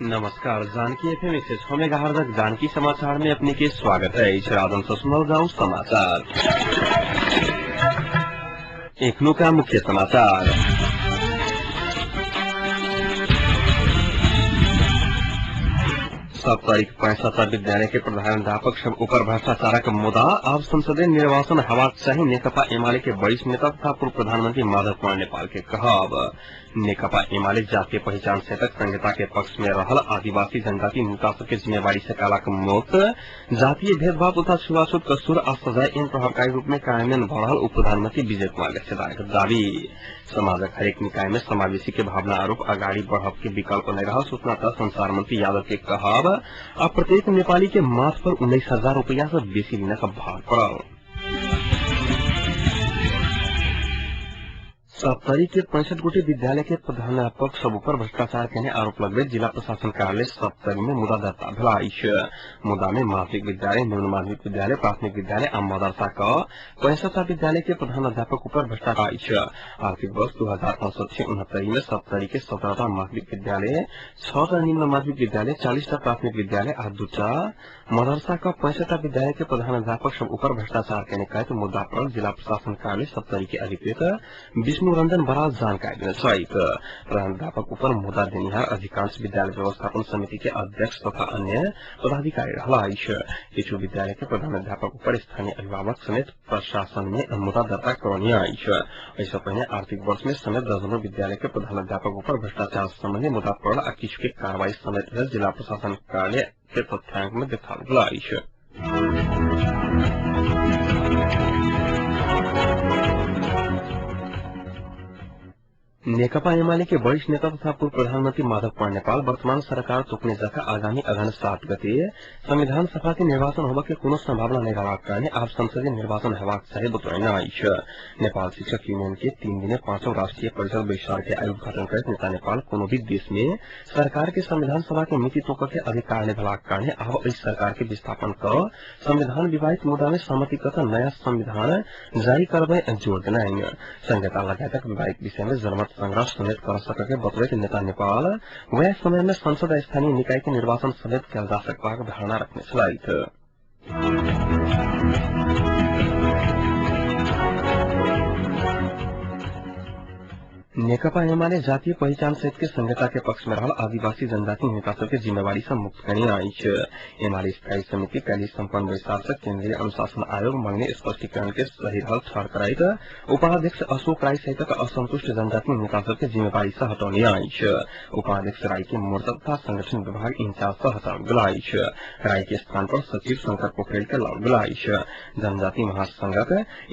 नमस्कार, Janaki FM 106 megahertz Janaki समाचार में अपने के स्वागत है। राजन से सुनल जाऊ समाचार। एखनो का मुख्य समाचार। साप्ताहिक 65 विद्यालय के प्रधानाध्यापक सब ऊपर भ्रष्टाचारक मुद्दा अब संसदीय निर्वाचन हेबाक चाही। नेकपा एमाले के वरिष्ठ नेता तथा पूर्व प्रधानमंत्री माधव कुमार नेपाल के कहब। नेकपा एमाले जातीय पहिचान सहितक संहिता के पक्ष में रहल आदिवासी जनजाति नेता सबके जिम्मेवारी से कालाक मुक्त जातीय भेदभाव तथा छुआछूत कसूर आ सजाय एन प्रभावकारी रूप में कार्यान्वयन भ रहल उप प्रधानमंत्री विजय कुमार गच्छेदार दावी। समाजक हरेक निकाय में समावेशी के भावना आरोप अगाडि बढ़ब के विकल्प नहीं रहल सूचना तथा संचार मंत्री यादव के कहब। अब प्रत्येक नेपाली के माथ पर 19,000 रुपया से बेसी दिन का भार पड़ल। सप्तरी के 65 गोटे विद्यालय के प्रधानाध्यापक सब ऊपर भ्रष्टाचार के आरोप लगबैत जिला प्रशासन कार्यालय सप्तरी में मुद्दा दर्ता भेल अछि। मुद्दा में माध्यमिक विद्यालय, निम्न माध्यमिक विद्यालय, प्राथमिक विद्यालय आ मदरसा क 65 विद्यालय के प्रधानाध्यापक ऊपर भ्रष्टाचार अछि। आर्थिक वर्ष 2068-69 में सप्तरी के 17टा माध्यमिक विद्यालय, 6टा निम्न माध्यमिक विद्यालय, 40टा प्राथमिक विद्यालय आ 2टा मदरसा क 65 विद्यालय के प्रधानाध्यापक सब ऊपर भ्रष्टाचार केने कहैत मुद्दा पड़ल जिला प्रशासन कार्यालय सप्तरी के अधिकृत विष्णु रंजन बराल जानकारी देने छथि। प्रधानाध्यापक ऊपर मुद्दा देनिहार अधिकांश विद्यालय व्यवस्थापन समिति के अध्यक्ष तथा अन्य पदाधिकारी रहल अछि। किछु विद्यालय के प्रधानाध्यापक ऊपर स्थानीय अभिभावक समेत प्रशासन में मुद्दा दर्ता करौने अछि। एहि पहिने आर्थिक वर्ष में समेत दर्जनों विद्यालय के प्रधानाध्यापक ऊपर भ्रष्टाचार संबंधी मुद्दा पड़ल आ किछु के कार्रवाई समेत भेल जिला प्रशासन कार्यालय के तथ्यांक में देखाओल गेल अछि। नेकपा एमाले के वरिष्ठ नेता तथा पूर्व प्रधानमंत्री माधव कुमार नेपाल वर्तमान सरकार तोकने जका आगामी अगहन 7 गते संविधान सभा के निर्वाचन होबा के कोनो संभावना नहीं रहबाक कारणे आब संसदीय निर्वाचन हेबाक चाही बतौने अछि। नेपाल शिक्षक यूनियन के 3 दिने 5 राष्ट्रीय परिषद बैसार के उद्घाटन करैत नेता नेपाल कोनो भी देश में सरकार के संविधान सभा के मिति तोकऽ के अधिकार नहीं भेलाक कारणे आब एहि सरकार के विस्थापन क संविधान विवादित मुद्दा में सहमति क नया संविधान जारी करबै जोर देनाइ। संहिता लगायतक विवादित विषय में जनमत संग्रह समेत कर सके बतबैत नेता नेपाल वह समय में संसद स्थानीय निकाय के निर्वाचन समेत कयल जा सकबाक धारणा रखने छलथि। नेकपा एमाले जातीय पहिचान सहित के संहिता के पक्ष में रहल आदिवासी जनजाति नेता सबके जिम्मेवारी से मुक्त कयने अछि। एमाले स्थायी समिति काल्हि सम्पन्न बैसार से केन्द्रीय अनुशासन आयोग मांगने स्पष्टीकरण के सही रहल ठहर कराइत उपाध्यक्ष अशोक राय सहितक असंतुष्ट जनजाति नेता सबके जिम्मेवारी से हटौने अछि। उपाध्यक्ष राय के मोर्चा तथा संगठन विभाग इंचार्ज से हटाओल गेल अछि। राय के स्थान पर सचिव शंकर पोखरेल के लाओल गेल अछि। जनजाति महासंघक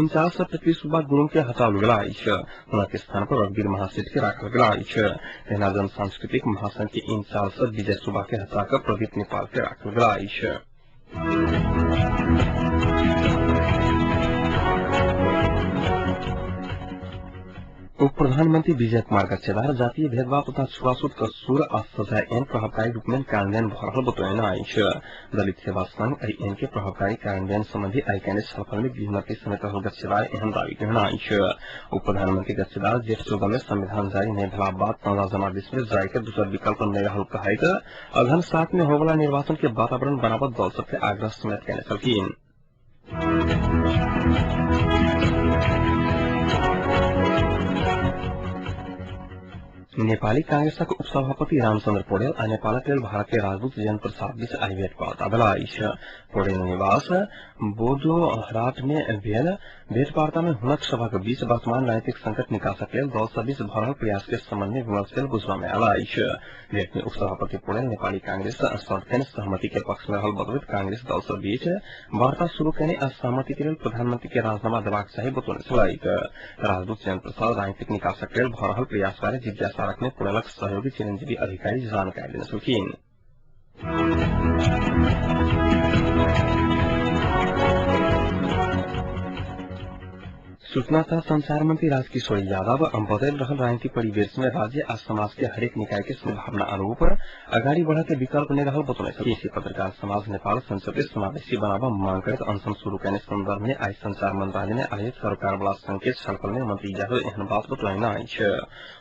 इंचार्ज से पृथ्वी सुब्बा गुरूङ के हटाओल गेल अछि। हुनक स्थान पर रघुवीर महासेठ के राखल गेल अछि। तहिना जन सांस्कृतिक महासंघ के इंचार्ज से विजय सुब्बा के हटा कऽ प्रदीप नेपाल के राखल गेल अछि। उप प्रधानमंत्री विजय कुमार गच्छेदार जातीय भेदभाव तथा छुआछूत कसूर आ सजाय एन प्रभावकारी रूप में कार्यान्वयन भ रहल बतौने अछि। दलित सेवा संघ एहि एन के प्रभावकारी कार्यान्वयन संबंधी आइ कयने छलफल में गृहमंत्री समेत रहल गच्छेदार एहन दावी केने अछि। उप प्रधानमंत्री गच्छेदार जेठ 14 में संविधान जारी नहि भेला बाद ताजा जनादेश में जाय के दोसर विकल्प नहि रहल कहैत अगहन 7 में होबला निर्वाचन के वातावरण बनाबत दल सबके आग्रह समेत कयने छलखिन। नेपाली कांग्रेसक उपसभापति रामचन्द्र पौडेल आ नेपालक लेल भारतीय राजदूत जयन्त प्रसाद बीच आइ भेटवार्ता भेल अछि। पौडेल निवास बोडोहराट में भेल भेटवार्ता में हुनक सभक बीच वर्तमान राजनीतिक संकट निकासक लेल दल सब बीच भऽ रहल प्रयास के संबंध में विमर्श भेल बुझबा में आयल अछि। भेट में उपसभापति पौडेल नेपाली कांग्रेस सदखन सहमति के पक्ष में रहल बतबैत कांग्रेस दल सब बीच वार्ता शुरू कयने आ सहमति के लेल प्रधानमंत्री के राजीनामा देबाक चाही बतौने छलथि। राजदूत जयन्त प्रसाद राजनीतिक निकासक लेल भऽ रहल प्रयास बारे जिज्ञासा रखने पौडेलक सहयोगी चिरंजीवी अधिकारी जानकारी देने छलखिन। सूचना तथा संचार मंत्री राजकिशोर यादव बदल रहल राजनीतिक परिवेश में राज्य आ समाज के हरेक निकाय के संभावना अनुरूप अगाडि बढ़ के विकल्प नहीं रहल बतौने छथि। पत्रकार समाज नेपाल संसद के समावेशी बनाब मांग करैत अनशन शुरू कयने संदर्भ में आइ संचार मंत्रालय में आयोजित सरकार वाला संकेत छलफल में मंत्री यादव एहन बात बतौने अछि।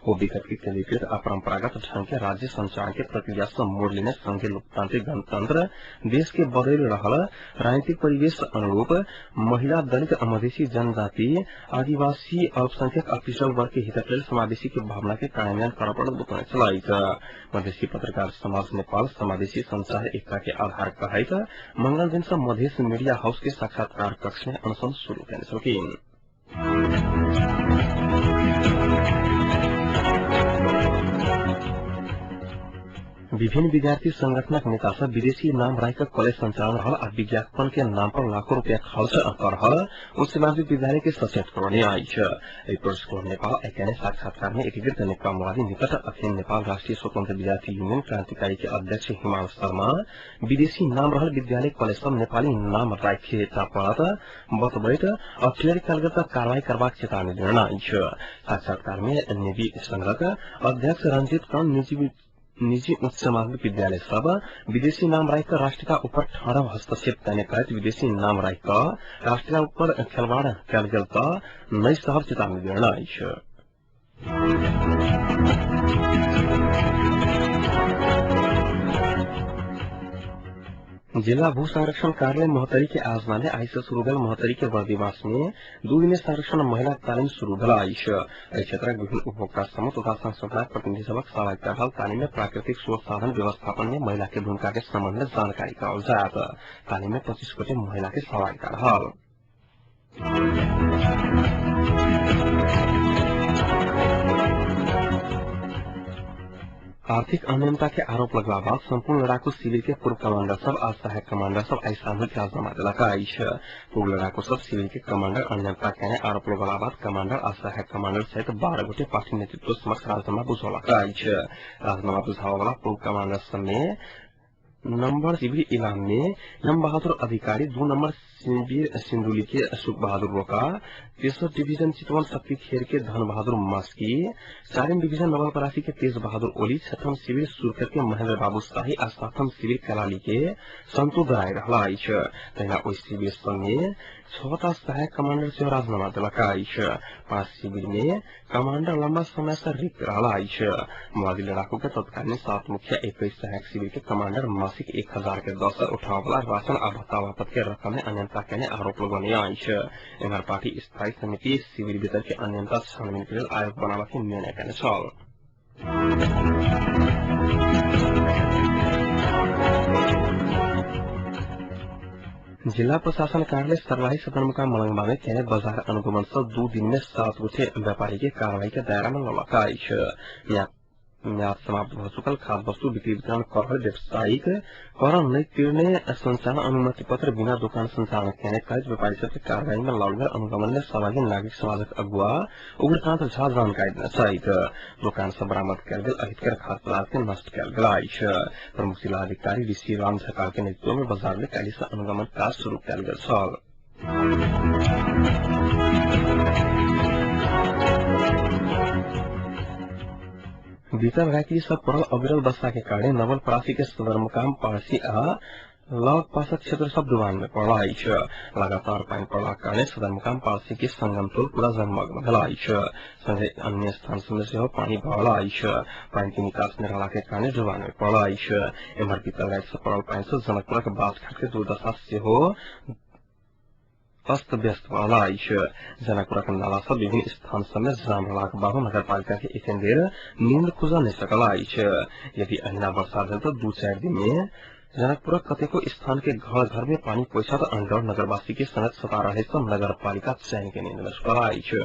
ओ विगत के केंद्रीकृत आ परंपरागत ढंग के राज्य संचालन के प्रक्रिया से मोड़ लेने संघीय लोकतांत्रिक गणतंत्र देश के बदल रहल राजनीतिक परिवेश अनुरूप महिला, दलित, मधेसी जनजाति, आदिवासी, अल्पसंख्यक आ पिछड़ल वर्ग के हितक लेल समावेशी के भावना के कार्यान्वयन करऽ पड़त बतौने छलथि। मधेसी पत्रकार समाज नेपाल समावेशी संचार एकता के आधार कहैत मंगल दिन से मधेस मीडिया हाउस के साक्षात्कार कक्ष में अनशन शुरू कयने छलखिन। विभिन्न विद्यार्थी संगठनक नेता सब विदेशी नाम राखि कॉलेज संचालन रहल आ विज्ञापन के नाम पर लाखों रुपया खर्च कर रहल उच्च माध्यमिक विद्यालय के सचेत करौने अछि। एहि प्रोटोकॉल नेपाल आइ साक्षात्कार में एकीकृत नेकपा माओवादी निकट अखिल नेपाल राष्ट्रीय स्वतंत्र विद्यार्थी यूनियन क्रांतिकारी के अध्यक्ष हिमाल शर्मा विदेशी नाम रहल विद्यालय कॉलेज सब नेपाली नाम राखे पड़त बतबैत अप्ठ्यारो कयल गेल त कार्रवाई करबाक चेतावनी देने अछि। साक्षात्कार में नेवी संघक अध्यक्ष रंजित कर्ण निजी उच्च माध्यमिक विद्यालय सब विदेशी नाम राखि राष्ट्रका ऊपर ठाडो हस्तक्षेप कयने कहैत विदेशी नाम राखि राष्ट्रका ऊपर खेलवाड़ कयल गेल त नै सहब चेतावनी देने अछि। जिला भू संरक्षण कार्यालय महोत्तरी के आयोजना में आइ से शुरू भेल महोत्तरी के बर्दिवास में 2 दिने संरक्षण महिला तालिम शुरू भेल अछि। एहि क्षेत्रक विभिन्न उपभोक्ता समूह तथा संस्थाक प्रतिनिधि सभक सहभागिता रहल तालिम में प्राकृतिक स्रोत साधन व्यवस्थापन में महिला के भूमिका के संबंध में जानकारी कराओल जायत। तालिम में 25 गोटे महिला के सहभागिता रहल। आर्थिक अनियमितता के आरोप लगला बाद संपूर्ण लड़ाकू शिविर के पूर्व कमांडर सब आ सहायक कमांडर सब आइ सामूहिक राजीनामा देलक अछि। पूर्व लड़ाकू सब शिविर के कमांडर अनियमितता के आरोप लगला बाद कमांडर आ सहायक कमांडर सहित 12 गोटे पार्टी नेतृत्व समक्ष राजीनामा बुझौलक अछि। राजीनामा बुझाबऽ वाला पूर्व कमांडर सब में नंबर शिविर इलाम में यम बहादुर अधिकारी, 2 नंबर शिविर सिंधुली के सुख बहादुर रोका, तेसर डिवीजन चितवन शक्ति खेर के धन बहादुर मास्की, चारिम डिवीजन नवलपरासी के तेज बहादुर ओली, छठम शिविर सुर्खेत के महेंद्र बाबू शाही आ सातम शिविर कैलाली के संतु दराई रहला अछि। तहिना ओहि शिविर संगे 6टा सहायक कमांडर सेहो राजीनामा देलक अछि। 5 शिविर में कमांडर लंबा समय से रिक्त रहला अछि। माओवादी लड़ाकू के तत्कालीन 7 मुखिया 21 सहायक शिविर के कमांडर मासिक 1000 के दर से उठाव वाला राशन आ भत्ता बापत के रकम में अनियमितता केने आरोप लगौने अछि। एम्हर पार्टी स्थायी समिति शिविर भीतर के अनियमितता छानबीन के लेल आयोग बनाबऽ के निर्णय केने छल। जिला प्रशासन कार्यालय सर्लाही सदरमुकाम मलंगवा में केने बाजार अनुगमन से 2 दिन में 7 गोटे व्यापारी के कार्रवाई के दायरा में ललक अछि। म्याद समाप्त भ चुकल खाद्य वस्तु बिक्री वितरण कर रहल व्यावसायिक कर नहि तिरने संचालन अनुमति पत्र बिना दोकान संचालन केने कहैत व्यापारी सबके कार्रवाई में लाओल गेल अनुगमन में सहभागी नागरिक समाजक अगुआ उग्रकांत झा जानकारी देने छथि। दोकान से बरामद कयल गेल अहितकर खाद्य पदार्थ के नष्ट कयल गेल अछि। प्रमुख जिलाधिकारी ऋषि राम झकाल के नेतृत्व में बाजार में काल्हि से अनुगमन काज शुरू कयल गेल छल। बीतल रात्रि से पड़ल अविरल वर्षा के कारण नवलपरासी के सदरमुकाम पारसी आ लगपासक क्षेत्र सब डुबान में पड़ल अछि। लगातार पानि पड़लाक कारण सदरमुकाम पारसी के संगम टोल पूरा जलमग्न भेल अछि। संगे अन्य स्थान सब में सेहो पानि भरल अछि। पानि के निकास नहि रहला के कारण डुबान में पड़ल अछि। एम्हर बीतल राति से पड़ल पानि से जनकपुरक बाँसघाट के दुर्दशा सेहो अस्त व्यस्त भऽ अछि। जनकपुरक नाला सब विभिन्न स्थान सब में जाम रहलाक बादो नगरपालिका के एखन धरि नींद खुजऽ नहि सकल अछि। यदि अहिना वर्षा भेल तऽ 2-4 दिन में जनकपुरक कतेको स्थान के घर घर में पानी पहुंचत अनडर नगरवासी के सनत सता रहे से नगरपालिका चैन के नींद में सुतल अछि।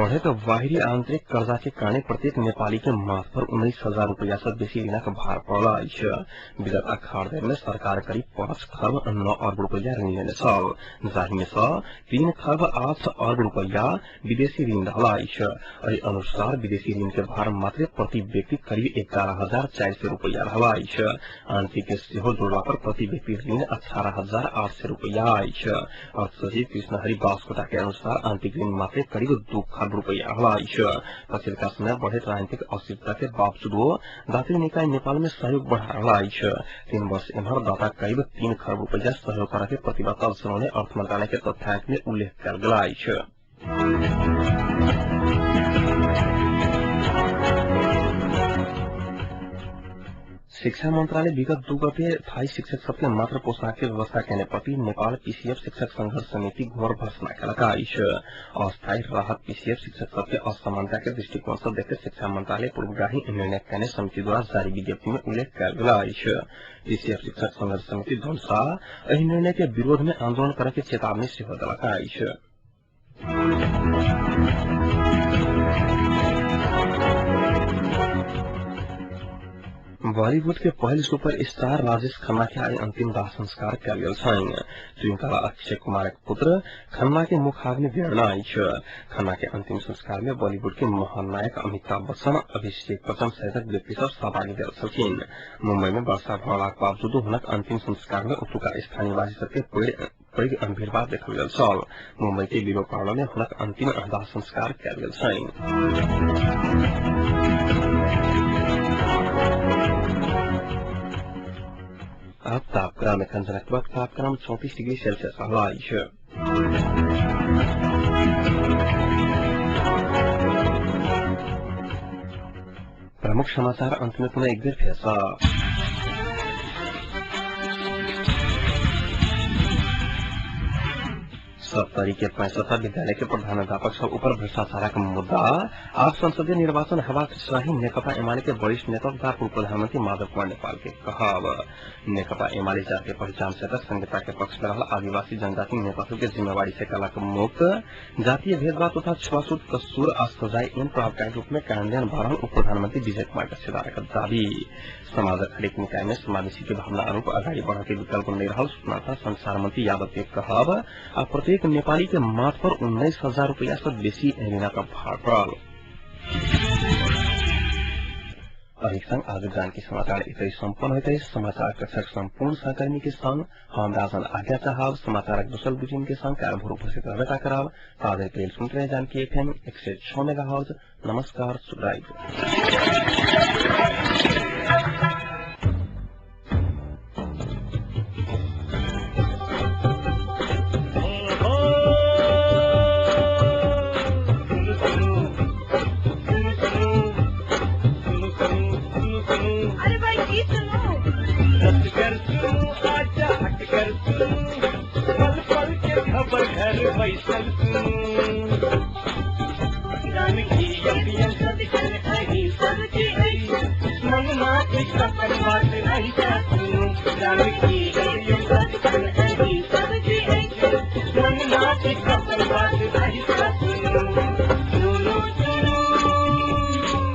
बढ़ैत बाहरी आंतरिक कर्जा के कारण प्रत्येक नेपाली के माथ पर 19,000 रुपया से बेसी ऋणक भार पड़ल अछि। विगत अखाड़ धरि में सरकार करीब 5 खर्ब 9 अर्ब रुपया ऋण लेने छल, जाहि में सँ 3 खर्ब 8 अर्ब रुपया विदेशी ऋण रहल अछि। एहि अनुसार विदेशी ऋण के भार मात्र प्रति व्यक्ति करीब 11,400 रुपया रहल अछि। आंतरिक के सेहो जोड़ला पर प्रति व्यक्ति ऋण 18,800 रुपया अछि। अर्थ सचिव कृष्णहरि बास्कोटा के अनुसार आंतरिक ऋण मात्र करीब 2 खर्ब रुपया रहल अछि। पछिल्का समय बढ़ैत राजनीतिक अस्थिरता के बावजूदो दात्री निकाय नेपाल में सहयोग बढ़ा रहल अछि। 3 वर्ष एम्हर दाता करीब 3 खर्ब रुपया सहयोग करऽ के प्रतिबद्धता जनौने अर्थ मंत्रालय के तथ्यांक में उल्लेख कयल गेल अछि। शिक्षा मंत्रालय विगत 2 गते थाई शिक्षक सबके मात्र पोशाक के व्यवस्था केने प्रति नेपाल पीसीएफ शिक्षक संघर्ष समिति घोर भर्त्सना केलक अछि। अस्थायी राहत पीसीएफ शिक्षक सबके असमानता के दृष्टिकोण से देखैत शिक्षा मंत्रालय पूर्वग्राही निर्णय केने समिति द्वारा जारी विज्ञप्ति में उल्लेख कयल गेल अछि। पीसीएफ शिक्षक संघर्ष समिति धनुषा एहि निर्णय के विरोध में आंदोलन करय के चेतावनी सेहो देलक अछि। बॉलीवुड के पहिल सुपर स्टार राजेश खन्ना के आइ अंतिम दाह संस्कार कयल गेल छनि। त्रितारा अक्षय कुमारक पुत्र खन्ना के मुखाग्नि देना अछि। खन्ना के अंतिम संस्कार में बॉलीवुड के महानायक अमिताभ बच्चन, अभिषेक बच्चन सहितक व्यक्ति सब सहभागी भेल छलखिन। मुंबई में वर्षा भरलाक बावजूद हुनक अंतिम संस्कार में ओतुका स्थानीयवासी सबके पैघ भीड़भाड़ देखल गेल छल। मुंबई के विलो पार्लर में हुनक अंतिम दाह संस्कार कयल गेल छनि। अब तापक्रम एखन जनकपुरक तापक्रम 34 डिग्री सेल्सियस रहल अछि। प्रमुख समाचार अंत में पुनः एक बेर फेर सँ। सप्तरी के 65 विद्यालय के प्रधानाध्यापक सब ऊपर भ्रष्टाचारक मुद्दा। आब संसदीय निर्वाचन हेबाक चाही नेकपा एमाले के वरिष्ठ नेता तथा पूर्व प्रधानमंत्री माधव कुमार नेपाल के कहब। नेकपा एमाले जातीय पहिचान सहित संहिता के पक्ष में रहल आदिवासी जनजाति नेता सब के जिम्मेवारी से कलक मुक्त जातीय भेदभाव तथा छुआछूत कसूर आ सजाय ऐन प्रभावकारी रूप में कार्यान्वयन भऽ रहल उप प्रधानमंत्री विजय कुमार गच्छेदारक दावी। समाजक हरेक निकाय में समावेशी के भावना अनुरूप अगाडि बढ़ के विकल्प नहीं रहल सूचना तथा संचार मंत्री यादव के कहब। आ प्रत्येक नेपाली के माथ पर 19,000 रुपया से बेसी ऋणक भार पड़ल। एहि संग आज जानकी समाचार एतै सम्पन्न होइत अछि। समाचार कक्षक सम्पूर्ण सहकर्मी के संग हम राजन आज्ञा चाहब। समाचारक दोसर बुलेटिन के संग काल्हि भोर उपस्थित रहबे करब। ताधरि लेल सुनैत रही जानकी एफएम 106 मेगाहर्ट्ज। नमस्कार, शुभरात्रि।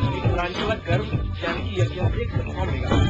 मिथिलांचलक गर्व जानकी एफएम 106 मेगाहर्ट्ज।